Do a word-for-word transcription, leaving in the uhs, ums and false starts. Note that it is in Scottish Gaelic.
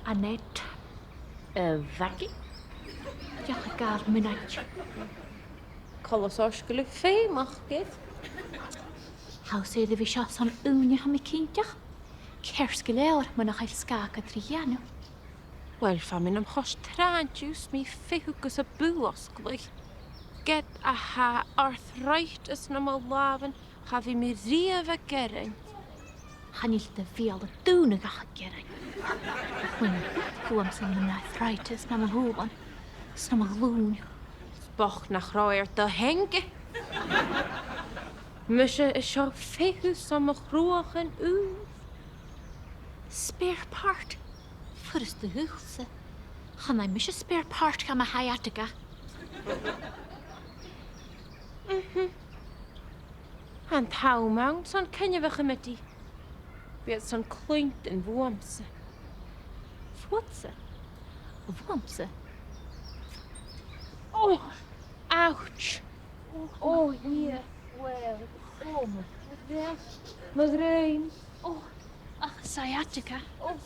Annette. A Mhaggie? Deach a gabhail mionaid. Coltas ort gu bheil thu feumach, ge-tà. Tha fhios agad, bha seo son ùine, tha mi cinnteach. Ceart gu leòr, mura h-eil sgath agad ri dhèanamh. Uill, bha mi nam chois tràth an-diugh 's mi a' feitheamh gus am bualadh. Ged a tha arthritis nam làmhan, cha bhi mi riamh a' gearain. Chan eil do bheul a' dùnadh ach a' gearain. Bhuail mi bhuamsa nam arthritis nam shùilean, 's nam ghlùin. 'S bochd nach robh e air do theanga. Mise an seo a' feitheamh 's mo chruachan ùr. Spare part? Furasta dhutsa. Chan fhaigh mise spare part dha mo sciatica. Mhm. An t-àm ann son cinneamh a chomataidh. Bidh iad son cluinntinn bhuamsa. Bhuamsa? Bhuamsa? Oh, ouch. Oh, yeah. Well, oh, mo ghreim. Mo ghreim. Oh, ach sciatica. Oh,